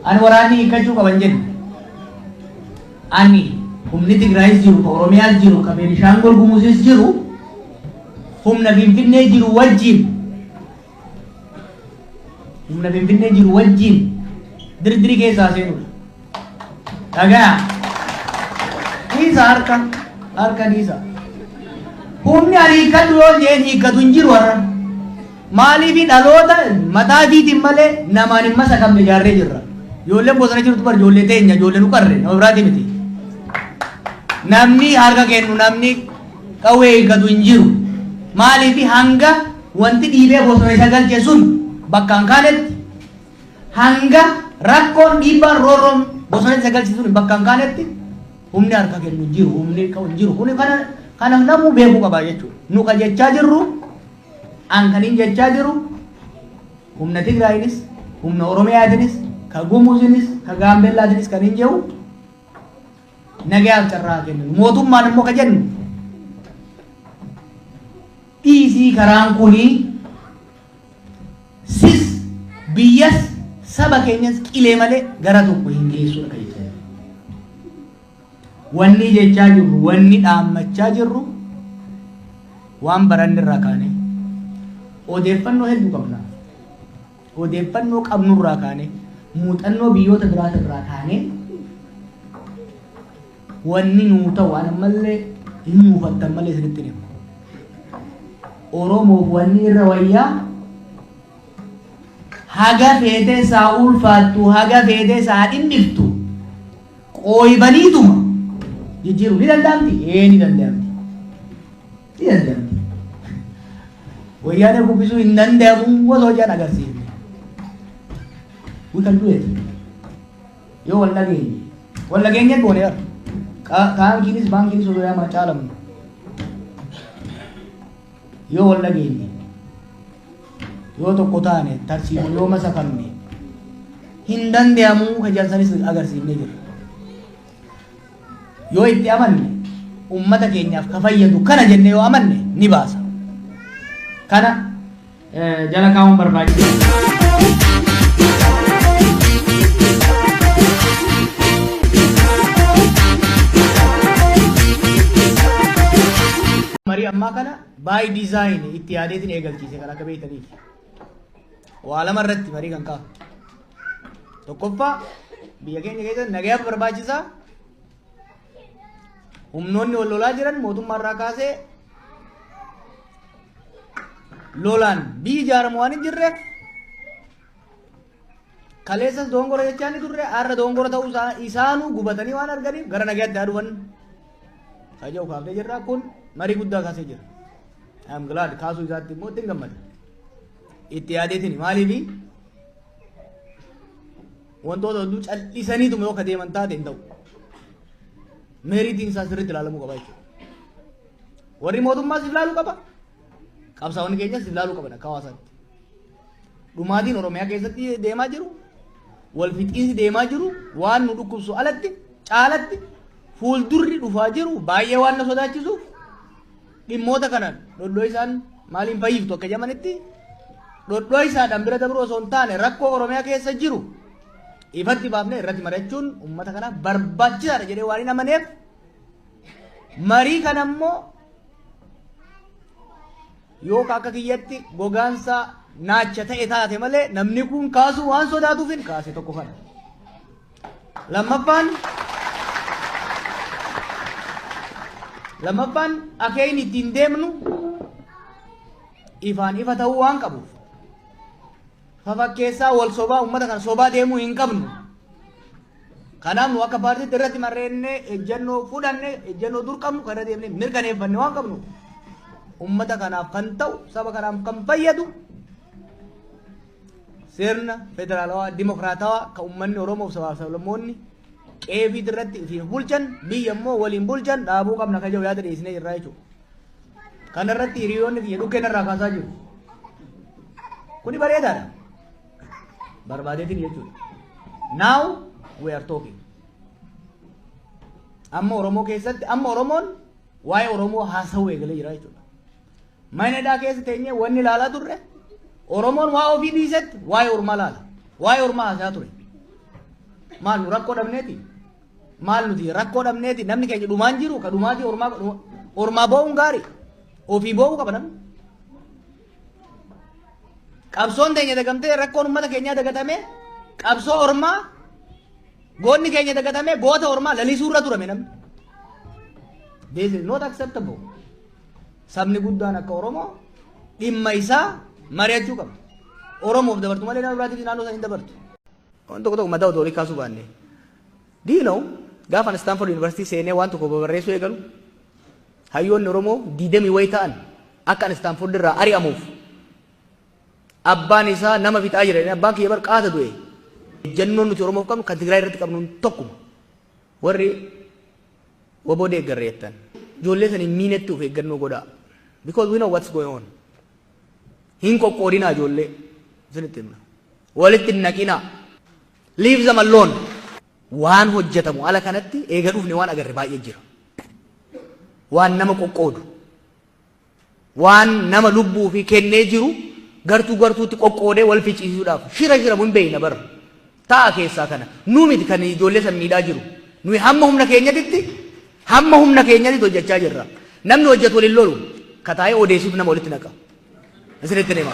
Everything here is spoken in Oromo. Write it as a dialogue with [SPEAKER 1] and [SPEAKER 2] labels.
[SPEAKER 1] Ani waraanni hiikkachuu qaban jenne. Ani humni Tigraayis jiru, ka Oromiyaas jiru, ka Beenishaangul Gumuzis jiru humna Finfinnee jiru wajjin humna Finfinnee jiru wajjin dirdirii keessaa seenudha. Dhagaya. Dhiisa harka harka dhiisa. Humni ani hiikkadhu yoo jeen hiikkatu hin jiru har'a. Maaliif dhaloota mataa ifiitiin malee namaan hin masakamne ijaarree jirra. Ijoolleen bosona jirtu bar ijoollee teenya ijoollee nu qarre nama biraati miti. Namni harka kennu namni qawwee hiikkatu hin jiru. Maaliif hanga wanti dhiibee bosona isa galche sun bakka hin kaanetti hanga rakkoon dhiibbaan roorroon bosona isa galche sun bakka hin kaanetti humni harka kennu hin jiru humni qabu hin jiru. Kuni kana kana namuu beekuu qaba jechuudha. Nu ka jechaa jirru an kanin jechaa jiru humna Tigraayinis humna Oromiyaatinis ka Gumuzinis ka Gaambellaatinis kan hin jiru nagayaaf carraa kennu. Mootummaan immoo ka jennu dhiisii karaan kunii sis biyyas saba keenyas qilee malee gara tokko hin geessudha kan jechaa jiru. Wanni jechaa jirru, wanni dhaammachaa jirru waan baranne irraa kaane odeeffannoo hedduu qabna. Odeeffannoo qabnu irraa kaane muuxannoo biyyoota biraat irraa kaane wanni nuu ta'u an ammallee hin muufattan malee isinitti himu. Oromoof wanni irra wayyaa haga feetee isaa ulfaattu haga feetee isaa dhimmiftu qooybaniituma jijjiiruu ni danda'amti? Ee ni danda'amti. Ni danda'amti. Wayyaanee kuffisuu hin danda'amu osoo jedhan agarsiifne. We can do it. Yoo wal dhageenye. Wal dhageenye goone bara. Taankiinis baankiinis osoo yaamaa caalamnu. Yoo wal dhageenye. Yoo tokko taane tarsiimoo yoo masakamne hin danda'amuu ka jedhan sanis agarsiifnee jirra. Yoo itti amanne ummata keenyaaf ka fayyadu kana jennee yoo amanne ni baasa. Kana jala kaa'uun barbaachisaadha. Marii ammaa kana by design itti yaadeetiin eegalchiise kan akka beektaniif. Waa lama irratti marii kan kaafu. Tokkoffaa biyya keenya keessatti nagayaaf barbaachisaa. Humnoonni wal lolaa jiran mootummaa irraa kaasee lolaan biyyi ijaaramu waan hin jirreef kaleessas dogongora jechaa ni turre har'a dogongora ta'uu isaanuu gubatanii waan arganiif gara nagayaatti haa dhufan. Kaja kaafnee jirra kun marii guddaa kaasee jira. I am glad kaasuu isaatti immoo ittiin gammada. Itti yaadeetiin maaliifi wantoota hedduu cal'isaniituma yoo ka deeman taate hin ta'u. Meeritiin isaa sirriitti ilaalamuu qaba jechuudha. Warri mootummaas ilaaluu qaba. Qabsaa'onni keenyas ilaaluu qaban akka hawaasaatti. Dhumaatiin Oromiyaa keessatti deemaa jiru, wal fixiinsi deemaa jiru, waan nu dhukkubsu alatti caalatti fuuldurri dhufaa jiru baay'ee waan na sodaachisuuf dhimmoota kana dhodhoo isaan maaliin fayyiftu akka jedhamanitti dhodhoo isaadhaan bira dabruu osoo hin taane rakkoo Oromiyaa keessa jiru ifatti baafnee irratti mari'achuun uummata kanaaf barbaachisaadha jedhee waan hin amaneef marii kana immoo yoo ka akka kiyyatti gogaansaa naacha ta'e taate malee namni kun kaasuu waan sodaatuuf hin kaase tokko kana. Lammaffaan lammaffaan akeekni ittiin deemnu ifaan ifa ta'uu waan qabuuf fafakkeessaa wal sobaa uummata kana sobaa deemuu hin qabnu. Kanaaf nu akka paartiitti irratti marreennee ejjennoo fudhanne ejjennoo dur qabnu kan irra deemnee mirkaneeffanne waan qabnu uummata kanaaf kan ta'u saba kanaaf kan fayyadu sirna federaalawaa dimokiraatawaa kan uummanni Oromoo fi sabaaf sablammoonni qeefiit irratti ofiin bulchan biyya immoo waliin bulchan dhaabuu qabna kan jedhu yaada dhiyeessinee jirra jechuudha. Kana irratti hiriyoonni kiyya dhukkeen irraa kaasaa jiru. Kuni bareedaadha. Barbaadeetiin jechuudha. Now we are talking. Amma Oromoo keessatti amma Oromoon waa'ee Oromoo haasawuu eegalee jira jechuudha. Mana hidhaa keessa teenyee wanni ilaalaa turre Oromoon waa ofii dhiisetti waa'ee ormaa laala. Waa'ee ormaa haasaa ture. Maal nu rakkoo dhabneeti? Maal nuti rakkoo dhabneeti? Namni keenya dhumaan jiru ka dhumaatii ormaa ormaa boo'uun gaarii. Ofii boo'uu qaba namni. Qabsoon teenya dagamtee, rakkoon uummata keenyaa dagatamee, qabsoo ormaa, goonni keenya dagatamee, goota ormaa lalisuu irra turame namni. This is not acceptable. Sabni guddaan akka Oromoo dhimma isaa mari'achuu qaba. Oromoof dabartu malee nama biraatiif naannoo sana hin dabartu. Waan tokko tokko mataa otoo olii kaasuu baanne. Do you know, gaafa Stanford University seenee waan tokko barreessuu eegalu, hayyoonni Oromoo 20 wayi ta'an akka ani Stanford irraa ari'amuuf, abbaan isaa nama fixaa jira, abbaan kiyya bar qaata du'e. Ejjannoon nuti Oromoof qabnu kan Tigraay irratti qabnu tokkuma. Warri WBO deeggarreettan, ijoollee sanii miinetti of eeggannoo godhaa. Because we know what's going on. Hin qoqqoodinaa ijoollee. Isinitti himna. Walitti hin naqinaa. Leave them alone. Waan hojjetamu ala kanatti eega dhufne waan agarre baay'ee jira. Waan nama qoqqoodu. Waan nama lubbuu fi kennee jiru gartuu gartuutti qoqqoodee wal ficcisiisuudhaaf shira shiramu hin beeyna bara. Ta'a keessaa kana. Nu miti kan ijoollee san miidhaa jiru. Nuyi hamma humna keenyatitti hojjechaa jirra. Namni hojjetu waliin lolu kataa'ee odeessuuf nama walitti naqa. Isinitti hima.